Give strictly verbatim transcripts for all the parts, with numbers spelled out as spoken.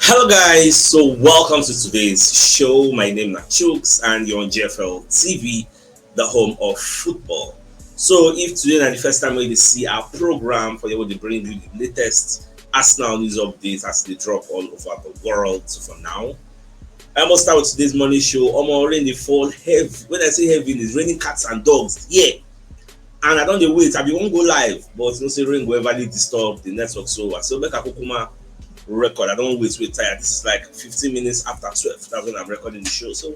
Hello guys, so welcome to today's show. My name is Chooks and you're on G F L T V, the home of football. So if today na the first time wey you see our program, for you to bring you the latest Arsenal news updates as they drop all over the world. So for now, I must start with today's morning show. Omo, rain dey fall heavy. When I say heavy, it's raining cats and dogs. Yeah. And I don dey wait. I bin wan go live, but you know say rain go everly disturb the network. So I say make I kukuma record. I don wait, wait tired. This is like fifteen minutes after twelve. That's when I'm recording the show. So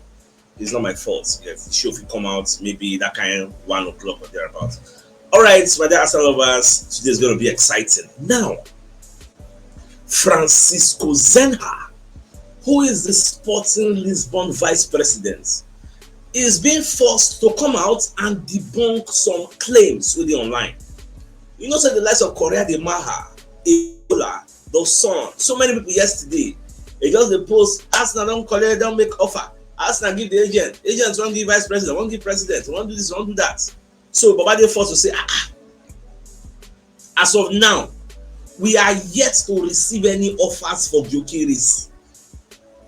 it's not my fault. Yes, the show fit come out maybe that kind one o'clock or thereabout. All right, my dear Arsenal lovers, today is going to be exciting. Now, Francisco Zenha, who is the Sporting Lisbon vice president, is being forced to come out and debunk some claims wey dey online. You know say the likes of Correa de Maha, Ebola, the Sun, so many people yesterday, they just dey post, Arsenal don collect, don make offer. Arsenal give the agent, agent wan give vice president, wan give president, wan do this, wan do that. So Baba dey forced to say, ah, ah. As of now, we are yet to receive any offers for Gyökeres.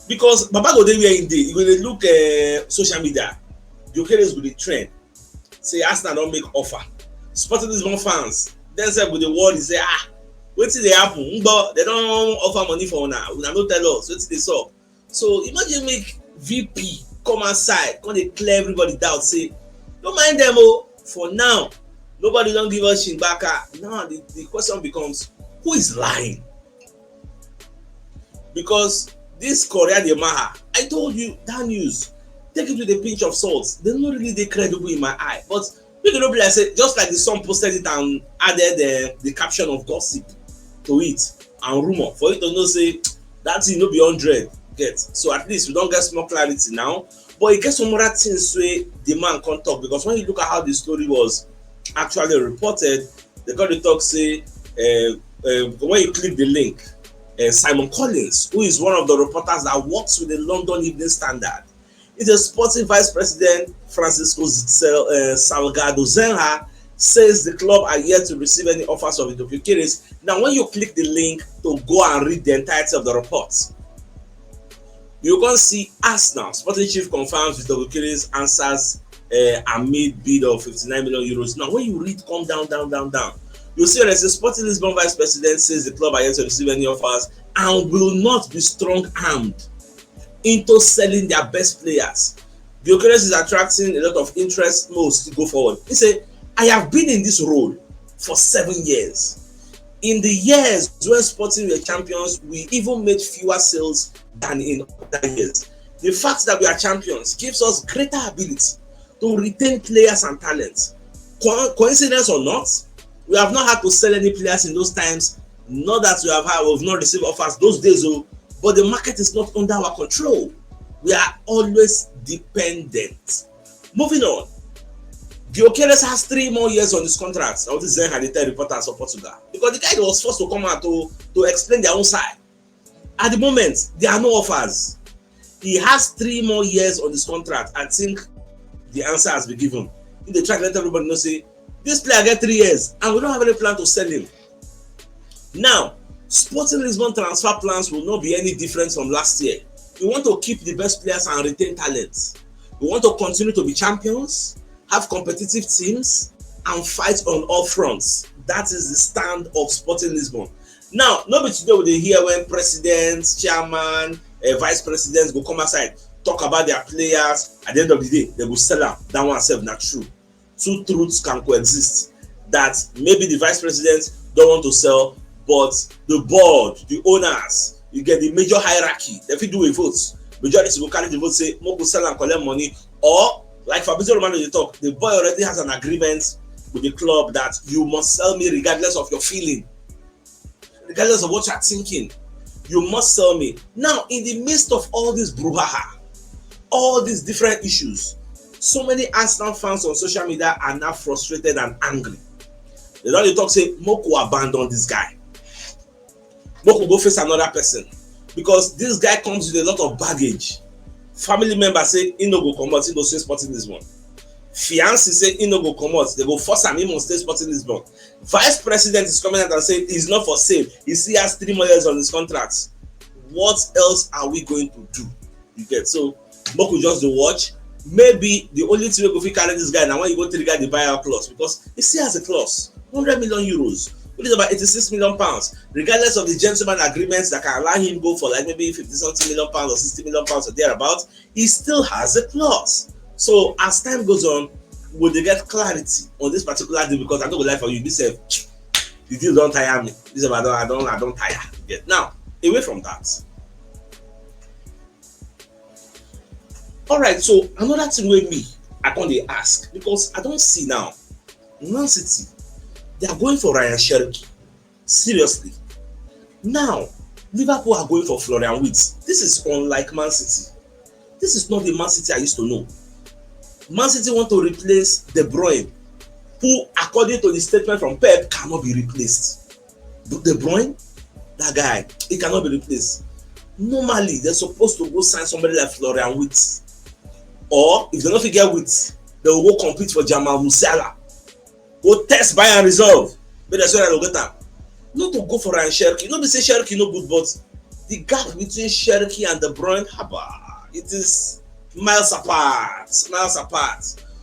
Because Baba go dey where he dey, he go dey look uh, social media. Gyökeres go dey trend. Say Arsenal don make offer. Sporting Lisbon fans, dem sef go dey worry say, ah, wetin dey happen? Ngbo, they don offer money for una, una no tell us wetin dey sup. So imagine make V P come outside, come dey clear everybody doubt, say, no mind them, oh. For now, nobody don give us Shingbaka. Now the, the question becomes, who is lying? Because this Correa de Maha, I told you that news. Take it with a pinch of salt. They no really dey credible in my eye. But make e no be like say, just like the Sun posted it and added uh, the caption of gossip to it and rumor, for you to know say that thing no be hundred get. So at least we don get small clarity now. But e get some other things wey the man come talk, because when you look at how the story was actually reported, they come dey talk say uh, uh, when you click the link, uh, Simon Collins, who is one of the reporters that works with the London Evening Standard, is a sporting vice president, Francisco Zel- uh, Salgado Zenha, says the club are yet to receive any offers of Edoki Kiris. Now, when you click the link to go and read the entirety of the report, you can see Arsenal. Sporting chief confirms Edoki Kiris answers uh, amid bid of fifty-nine million euros. Now, when you read, come down, down, down, down, you see that the Sporting Lisbon vice president says the club are yet to receive any offers and will not be strong armed into selling their best players. Gyökeres is attracting a lot of interest. Most to go forward. He said, I have been in this role for seven years. In the years when Sporting were champions, we even made fewer sales than in other years. The fact that we are champions gives us greater ability to retain players and talents. Co- coincidence or not, we have not had to sell any players in those times. Not that we have had, we've not received offers those days, oh, but the market is not under our control. We are always dependent. Moving on, Gyökeres has three more years on his contract. Now this Zen had tell reporters of Portugal, because the guy was forced to come out to, to explain their own side. At the moment, there are no offers. He has three more years on his contract. I think the answer has been given. If they try to let everybody know, say, this player get three years and we don't have any plan to sell him. Now, Sporting Lisbon transfer plans will not be any different from last year. We want to keep the best players and retain talents. We want to continue to be champions, have competitive teams, and fight on all fronts. That is the stand of Sporting Lisbon. Now, no be today we dey hear when president, chairman, uh, vice presidents go come outside, talk about their players. At the end of the day, they go sell am. That one sef na true. Two truths can coexist. That maybe the vice president don't want to sell, but the board, the owners, you get the major hierarchy. They fit do a vote. Majority go carry the vote, say, "Mo go sell and collect money." Or, like Fabrizio Romano dey talk, the boy already has an agreement with the club that you must sell me regardless of your feeling, regardless of what you're thinking. You must sell me. Now, in the midst of all this brouhaha, all these different issues, so many Arsenal fans on social media are now frustrated and angry. They don dey talk say, "Moko abandon this guy. Moko go face another person." Because this guy comes with a lot of baggage. Family members say he no go comot, he go stay Sporting Lisbon. Fiancé say he no go comot, they go force am, he must stay Sporting Lisbon. Vice president is coming out and saying he's not for sale. He still has three more years on his contract. What else are we going to do? You get? So, make we just dey watch. Maybe the only thing wey go fit carry this guy na when you go trigger the buyout clause, because he still has a clause, hundred million euros, which is about eighty-six million pounds. Regardless of the gentleman agreements that can allow him go for, like, maybe fifty something million pounds or sixty million pounds or thereabout, he still has a clause. So as time goes on, we dey get clarity on this particular deal, because I no go lie for you, this sef, the deal don tire me. This sef, I don, I don, I don tire. You get? Now, away from that, all right, so another thing wey me, I come dey ask, because I don see now, Man City, they are going for Ryan Cherki. Seriously. Now, Liverpool are going for Florian Wirtz. This is unlike Man City. This is not the Man City I used to know. Man City want to replace De Bruyne, who, according to the statement from Pep, cannot be replaced. De Bruyne, that guy, he cannot be replaced. Normally, they're supposed to go sign somebody like Florian Wirtz. Or, if they don't get Wirtz, they will go compete for Jamal Musiala. Go test, buy and resolve. But that's where I go get am. Not to go for Ryan Cherki. Not to say Cherki no good, but the gap between Cherki and De Bruyne, haba, it is miles apart, miles apart.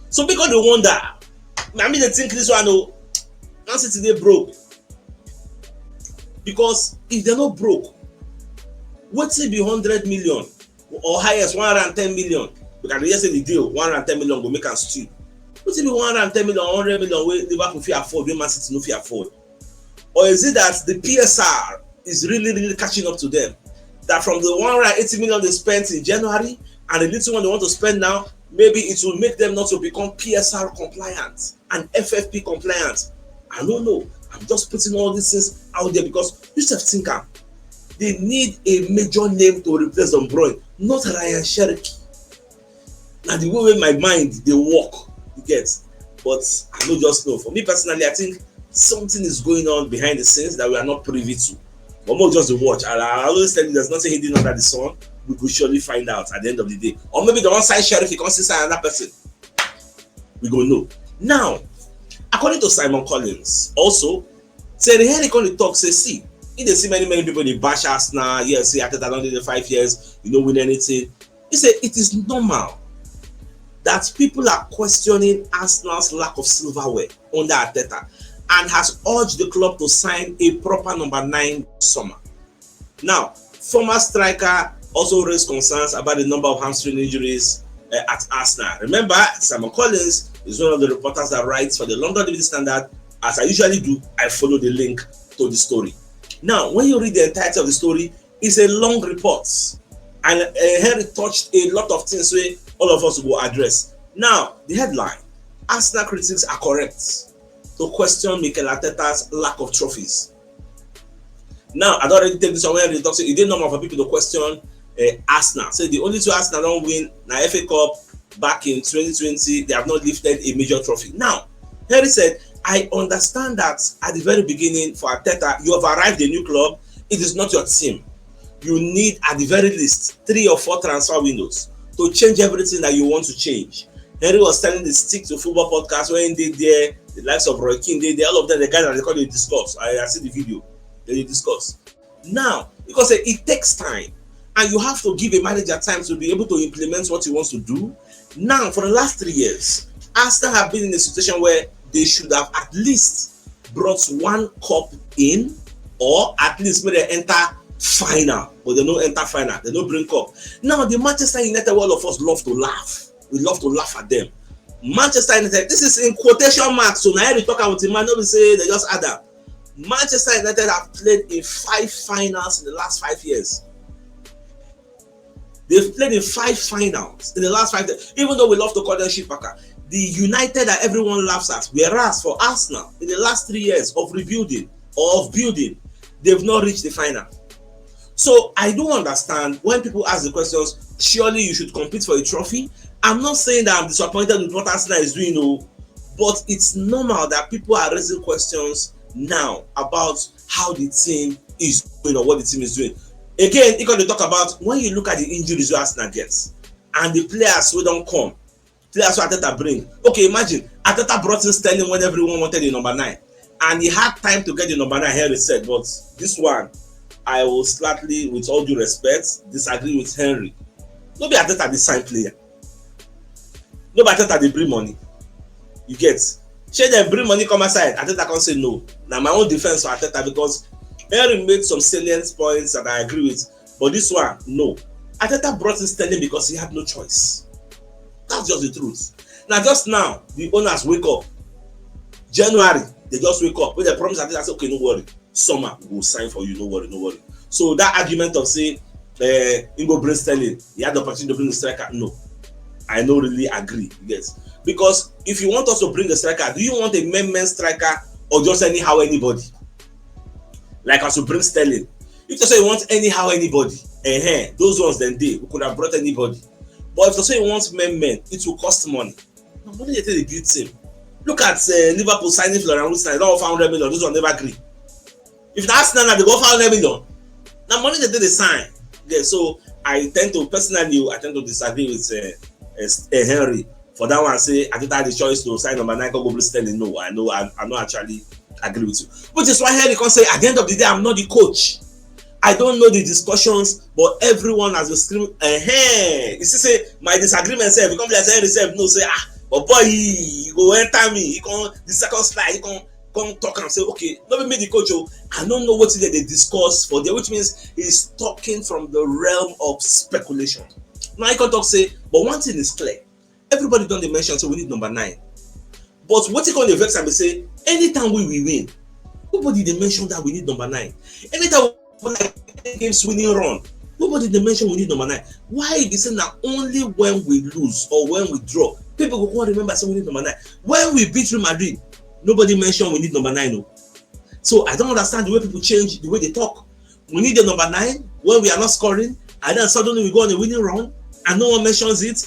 So people dey wonder. I mean, they think this one, oh, Man City dey broke. Because if they're not broke, wetin be hundred million or highest one hundred and ten million? Because they just say the deal, one hundred and ten million go make am stew. Wetin be one hundred and ten million, hundred million wey Liverpool fit afford, wey Man City no fit afford? Or is it that the P S R is really, really catching up to them? That from the one hundred and eighty million they spent in January and the little one they want to spend now, maybe it will make them not to become P S R compliant and F F P compliant. I don't know. I'm just putting all these things out there because you sef think am. They need a major name to replace De Bruyne, not Ryan Cherki. Na the way wey my mind dey work, you get. But I no just know. For me personally, I think something is going on behind the scenes that we are not privy to. But more just dey watch. I, I always tell you, there's nothing hidden under the sun. We go surely find out at the end of the day. Or maybe the one side sheriff, he come still sign another person. We go know. Now, according to Simon Collins, also, Thierry Henry come dey talk say, see, he dey see many, many people dey bash Arsenal. Yes, say Arteta don dey there five years, you no win anything. He say it is normal that people are questioning Arsenal's lack of silverware under Arteta and has urged the club to sign a proper number nine summer. Now, former striker also raised concerns about the number of hamstring injuries uh, at Arsenal. Remember, Simon Collins is one of the reporters that writes for the London Evening Standard. As I usually do, I follow the link to the story. Now, when you read the entirety of the story, it's a long report. And uh, Henry touched a lot of things wey all of us go address. Now, the headline, Arsenal critics are correct to question Mikel Arteta's lack of trophies. Now, I don already tell this one when Henry talk say e dey normal for people to question uh, Arsenal. Say the only two Arsenal don win na F A Cup back in twenty twenty. They have not lifted a major trophy. Now, Henry said, I understand that at the very beginning for Arteta, you have arrived a new club. It is not your team. You need at the very least three or four transfer windows to change everything that you want to change. Henry was telling the Stick to Football podcast when they there, the likes of Roy Keane, they there, all of them, the guys that they call they discuss. I, I see the video. They discuss. Now, because eh, it takes time and you have to give a manager time to be able to implement what he wants to do. Now, for the last three years, Arsenal have been in a situation where they should have at least brought one cup in, or at least make dem enter final, but they no enter final, they no bring cup. Now, the Manchester United, all of us love to laugh. We love to laugh at them. Manchester United, this is in quotation marks, so now you talk about the man, no be say they just add am. Manchester United have played in five finals in the last five years. They've played in five finals in the last five years, even though we love to call them shit packer. The United that everyone laughs at, whereas for Arsenal, in the last three years of rebuilding or of building, they've not reached the final. So I do understand when people ask the questions, surely you should compete for a trophy. I'm not saying that I'm disappointed with what Arsenal is doing, no, but it's normal that people are raising questions now about how the team is doing or what the team is doing. Again, you got to talk about when you look at the injuries wey Arsenal get and the players wey don come, players wey Arteta bring. Okay, imagine Arteta brought in Sterling when everyone wanted a number nine, and he had time to get the number nine here reset, but this one, I will slightly, with all due respect, disagree with Henry. No be Arteta dey sign player. No be Arteta dey bring money. You get? Shey dem bring money come outside, Arteta come say no. Na my own defense for Arteta because Henry made some salient points that I agree with. But this one, no. Arteta brought in Sterling because he had no choice. That's just the truth. Now, just now, the owners wake up. January, they just wake up. When they promise Arteta, say, "Okay, no worry. Summer, we will sign for you. No worry, no worry." So that argument of say, uh, he go bring Sterling, he had the opportunity to bring the striker. No, I no really agree. Yes, because if you want us to bring a striker, do you want a men men striker or just anyhow anybody? Like as you bring Sterling, if you say you want anyhow anybody, eh, those ones then they we could have brought anybody. But if you say you want men men, it will cost money. Na money dey take dey build team. Look at uh, Liverpool signing Florian Wirtz, they don offer hundred million. This one never gree. If na Arsenal na they go offer hundred million, na money dey take dey sign. Yeah, so I tend to personally, I tend to disagree with uh, uh, Henry for that one. Say I don't have the choice to sign number nine, go bring Sterling. No, I know I, I no actually agree with you. Which is why Henry can say at the end of the day, I'm not the coach. I don't know the discussions, but everyone has been screaming. Eh, you see, say my disagreement sef, e come be like say Henry sef know say ah, but boy, he, he go enter me. He come the second slide, he come come talk and say, "Okay, no be me the coach. Oh, I don't know what they, they discuss for there," which means he's talking from the realm of speculation. Now he can talk say, but one thing is clear. Everybody don dey mention say we need number nine. But wetin come dey vex am be say anytime we we win, nobody dey mention that we need number nine. Anytime we win like ten games winning run, nobody dey mention we need number nine. Why e be say na only when we lose or when we draw, people go come remember say we need number nine? When we beat Real Madrid, nobody mention we need number nine o. So I don't understand the way people change the way they talk. We need a number nine when we are not scoring, and then suddenly we go on a winning run and no one mentions it.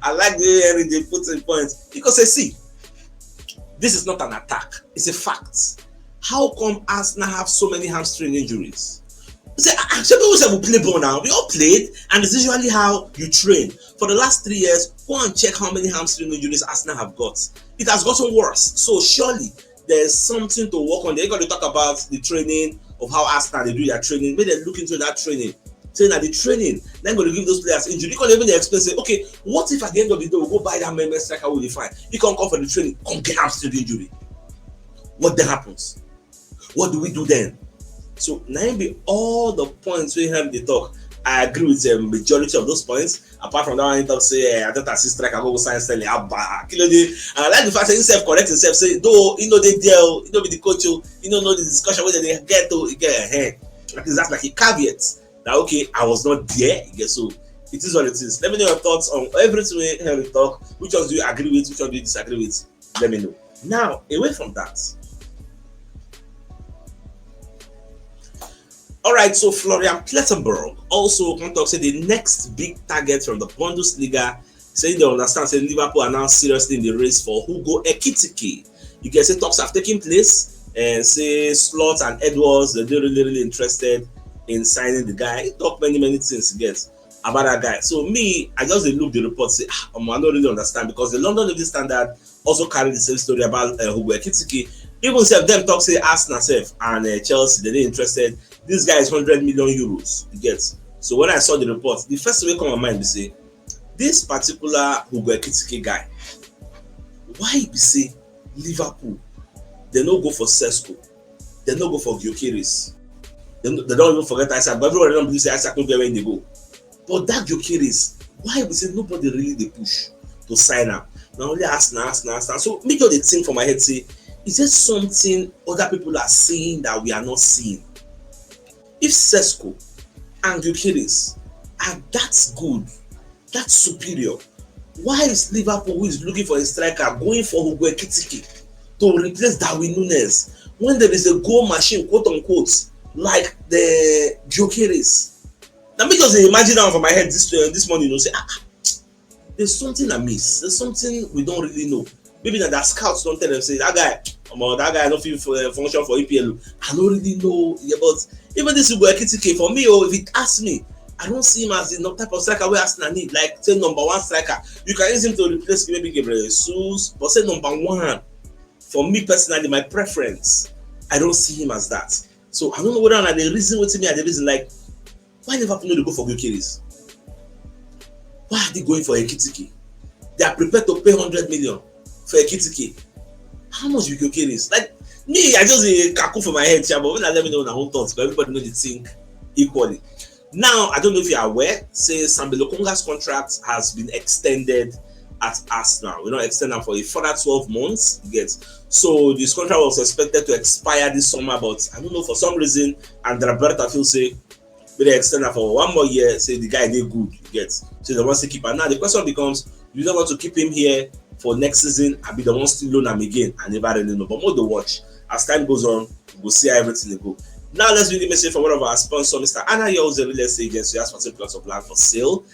I like the way Henry dey put in point. Because say, see, this is not an attack, it's a fact. How come Arsenal have so many hamstring injuries? You say, ah, ah, shey people say we play ball now. We all played, and it's usually how you train. For the last three years, go and check how many hamstring injuries Arsenal have got. It has gotten worse. So surely there's something to work on. They're going to talk about the training of how Arsenal they do their training. Maybe they look into that training. Saying that the training, then going to give those players injury. You can even explain, say, okay, what if at the end of the day we go buy that member striker will be fine? He can come for the training, come get hamstring injury. What then happens? What do we do then? So now be all the points we have the talk. I agree with the majority of those points. Apart from that one, he talk say, eh, I don't assist striker go sign Sterling. Abba, kilo dey. And I like the fact that he self correct himself. Say though he know they deal, he know be the coach, oh, he know know the discussion where they get to get ahead. Like that's like a caveat. That okay, I was not there. Yes, so it is what it is. Let me know your thoughts on everything we hear we talk. Which ones do you agree with? Which ones do you disagree with? Let me know. Now, away from that. All right, so Florian Plettenberg also come talk say the next big target from the Bundesliga, saying they understand say Liverpool are now seriously in the race for Hugo Ekitike. You can say talks have taken place, and say Slot and Edwards, they dey really really interested in signing the guy. He talk many many things he gets about that guy. So me, I just dey look the report say, ah, omo, I don't really understand because the London Evening Standard also carry the same story about uh, Hugo Ekitike. Even sef dem talk say Arsenal sef and uh, Chelsea, they dey interested. This guy is hundred million euros. You get? So when I saw the report, the first thing wey come my mind be say this particular Hugo Ekitike guy, why e be say Liverpool they no go for Sesko, they no go for Gyökeres, they, no, they don't even forget Isaac, but everyone don't believe say Isaac no get where they go. But that Gyökeres, why we say nobody really dey push to sign am? Na only Arsenal, Arsenal, Arsenal. So me just dey think for my head say, is there something other people are seeing that we are not seeing? If Sesko and Gyökeres are that good, that superior, why is Liverpool, who is looking for a striker, going for Hugo Ekitike to replace Darwin Nunez when there is a goal machine, quote unquote, like the Gyökeres? Now me just dey imagine am for my head this uh, this morning. You know, say ah, ah, there's something amiss. There's something we don't really know. Maybe that that scouts don't tell them say that guy, omo, that guy no fit uh, function for E P L. I don't really know. Yeah, but even this Hugo Ekitike for me, oh, if it asks me, I don't see him as the type of striker where Arsenal need. Like say number one striker, you can use him to replace maybe Gabriel Jesus, but say number one for me personally, my preference, I don't see him as that. So I don't know whether na the reason wetin me I dey reason, like, why Liverpool no dey go for Gyökeres? Why are they going for Ekitike? They are prepared to pay hundred million for Ekitike. How much be Gyökeres? Like, me, I just dey kaku for my head, sha, but when I let me know my own thoughts, but everybody no dey think equally. Now, I don't know if you are aware, say Sambi Lokonga's contract has been extended at Arsenal. We don't extend am for a further twelve months, you get. So this contract was expected to expire this summer, but I don't know, for some reason, Andrea Berta feel say we dey extend am for one more year, say the guy dey good, you get. So they want to keep am. Now the question becomes, you don't want to keep him here for next season, abi they want still loan am again? I never really know. But more the watch. As time goes on, we go see how everything dey go. Now let's read the message from one of our sponsors, Mister Anayo, the real estate agent. He has fourteen plots of land for sale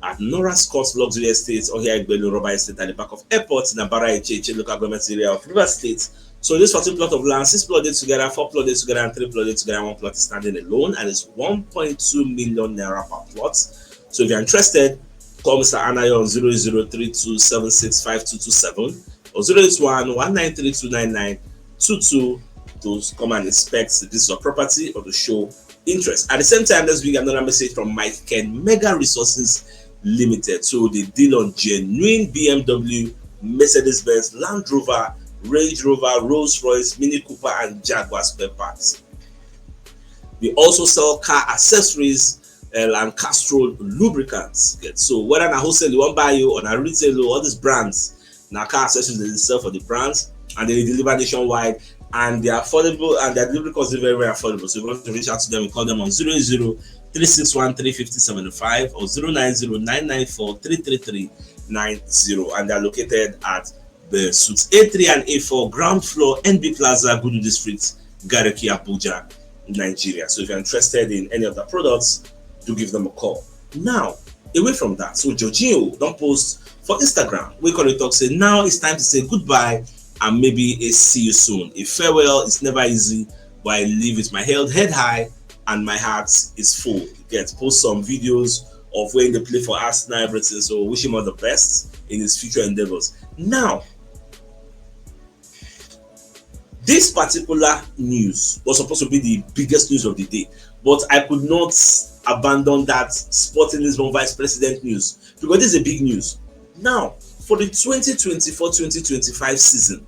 at Nora Scott Luxury Estate, Ohia Igbelu Rubber Estate, at the back of airport in Abara Echeche local government area of River State. So this fourteen plot of land, six plot dey together, four plot dey together, and three plot dey together, and one plot is standing alone, and it's one point two million naira per plot. So if you're interested, call Mister Anayo on zero zero three two seven six five two two seven or zero eight one one nine three two nine nine two two to come and inspect this your property or to show interest. At the same time, let's bring another message from Mike Ken Mega Resources Limited. So they deal on genuine B M W, Mercedes Benz, Land Rover, Range Rover, Rolls Royce, Mini Cooper, and Jaguar spare parts. They also sell car accessories, uh, and Castrol lubricants. So whether na wholesale you wan buy you or na retail, all these brands, na car accessories they sell for the brands, and they deliver nationwide, and they are affordable, and their delivery cost is very, very affordable. So if you want to reach out to them, you call them on zero zero three six one three fifty seventy five or zero nine zero nine nine four three three three nine zero, and they are located at the suites A three and A four, ground floor, N B Plaza, Gudu District, Gariki, Abuja, Nigeria. So if you're interested in any of the products, do give them a call. Now, away from that, so Jorginho don post for Instagram, we call it talk, say now it's time to say goodbye and maybe a see you soon. A farewell is never easy, but I leave with my head, head high and my heart is full. You get, post some videos of when they play for Arsenal, everything. So wish him all the best in his future endeavors. Now, this particular news was supposed to be the biggest news of the day, but I could not abandon that Sporting Lisbon vice president news, because this is a big news. Now, for the twenty twenty-four twenty twenty-five season,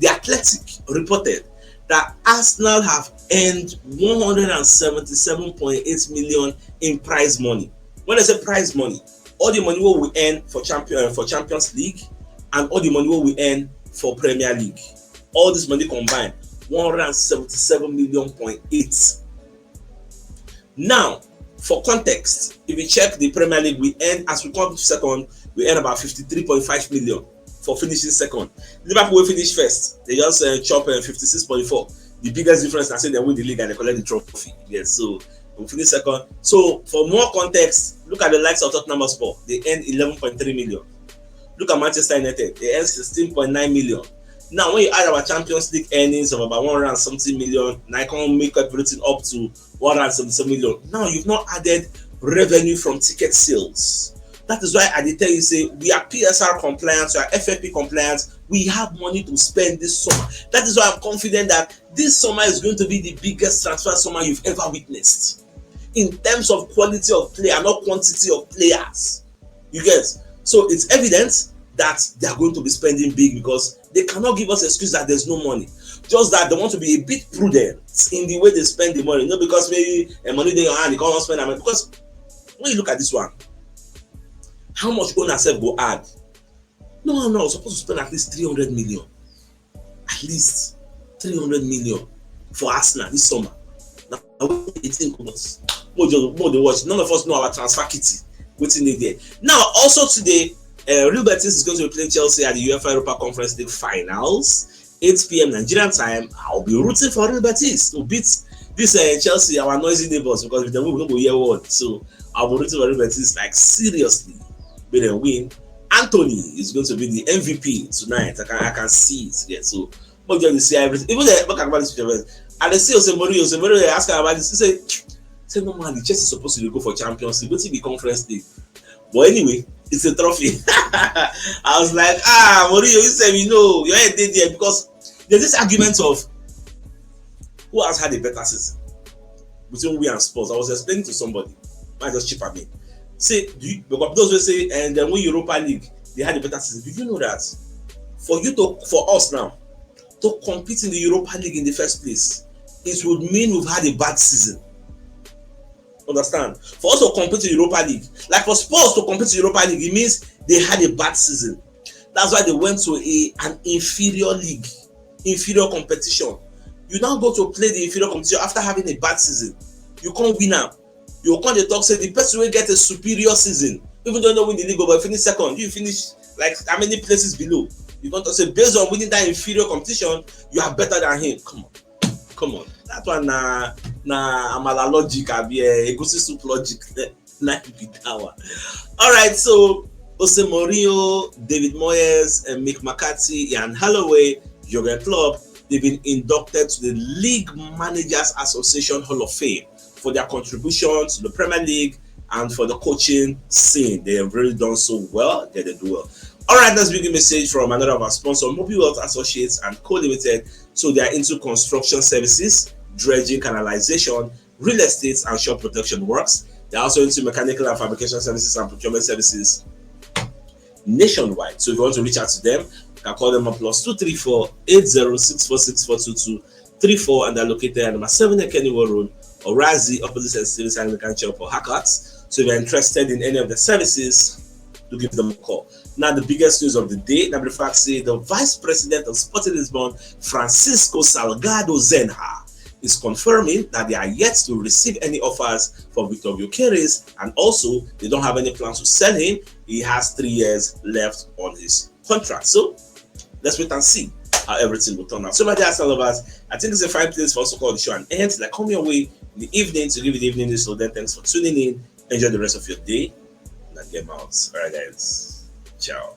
The Athletic reported that Arsenal have earned one hundred seventy-seven point eight million in prize money. When I say prize money, all the money wey we earn for champion, for Champions League, and all the money wey we earn for Premier League, all this money combined, one hundred seventy-seven million point eight. Now, for context, if you check the Premier League, we earn, as we come second, we earn about fifty-three point five million for finishing second. Liverpool will finish first. They just, uh, chop, uh, fifty-six point four. The biggest difference, I say, they win the league and they collect the trophy. Yes, so we finish second. So for more context, look at the likes of Tottenham Hotspur. They earn eleven point three million. Look at Manchester United. They earn sixteen point nine million. Now, when you add our Champions League earnings of about one hundred and something million, now I can make everything up to one hundred seventy-seven million. Now you've not added revenue from ticket sales. That is why I dey tell you, say, we are P S R compliant, we are F F P compliant, we have money to spend this summer. That is why I'm confident that this summer is going to be the biggest transfer summer you've ever witnessed in terms of quality of player, not quantity of players. You get? So it's evident that they are going to be spending big, because they cannot give us excuse that there's no money. Just that they want to be a bit prudent in the way they spend the money. Not because maybe a money dey your hand, you can't spend am. Because when you look at this one, how much owner sef go add? No, no, no, supposed to spend at least three hundred million. At least three hundred million for Arsenal this summer. Now, what do you think about? More just, more dey watch. None of us know our transfer kitty. Wetin dey there. Now, also today, uh, Real Betis is going to be playing Chelsea at the UEFA Europa Conference League finals, eight p.m. Nigerian time. I'll be rooting for Real Betis to beat this, uh, Chelsea, our noisy neighbors, because if they win, we no go hear word. So I'll be rooting for Real Betis, like, seriously, make dem win. Antony is going to be the M V P tonight. I can, I can see it. Yeah, so make dem dey see everything. Even the, make I go this picture first. And they see Jose Mourinho, Jose Mourinho, they ask am about this. He say, say normally Chelsea supposed to dey go for Champions League. Wetin be Conference League? But anyway, it's a trophy. I was like, ah, Mourinho, you sef, you know, your head dey there, because there's this argument of Who has had a better season between we and Spurs? I was explaining to somebody. I just chip at me. Say, do you, because those will say, and then win Europa League, they had a better season. Do you know that for you to, for us now, to compete in the Europa League in the first place, it would mean we've had a bad season. Understand? For us to compete in Europa League, like for Spurs to compete in Europa League, it means they had a bad season. That's why they went to a an inferior league, inferior competition. You now go to play the inferior competition after having a bad season. You can't win am. You can't dey talk say the person will get a superior season, even though no win the league, but finish second. You finish like how many places below? You can't say based on winning that inferior competition, you are better than him. Come on, come on. That one na na amala logic, abi eh, egusi soup logic. Na be that one. All right, so Jose Mourinho, David Moyes, and Mick McCarthy, Ian Holloway, Jurgen Klopp, they've been inducted to the League Managers Association Hall of Fame for their contribution to the Premier League and for the coaching scene. They have really done so well. They, they do well. All right, let's begin message from another of our sponsors, Mobile Wealth Associates and Co Limited. So they are into construction services, dredging, canalization, real estate, and shore protection works. They're also into mechanical and fabrication services and procurement services nationwide. So if you want to reach out to them, you can call them on plus two three four eight zero six four six four two two three four, and they're located at number seven Ekeniwo Road, Orazi, opposite Saint Stephen's Anglican Church for Hackats. So if you're interested in any of the services, do give them a call. Now, the biggest news of the day, now the fact say the Vice President of Sporting Lisbon, Francisco Salgado Zenha, is confirming that they are yet to receive any offers for Victor Gyökeres, and also they don't have any plans to sell him. He has three years left on his contract. So let's wait and see how everything will turn out. So, my dear Arsenal lovers, I think it's a fine place for us to call the show an end. Like, come your way in the evening to give you the evening news. So then, thanks for tuning in. Enjoy the rest of your day. And get out. All right, guys. Ciao.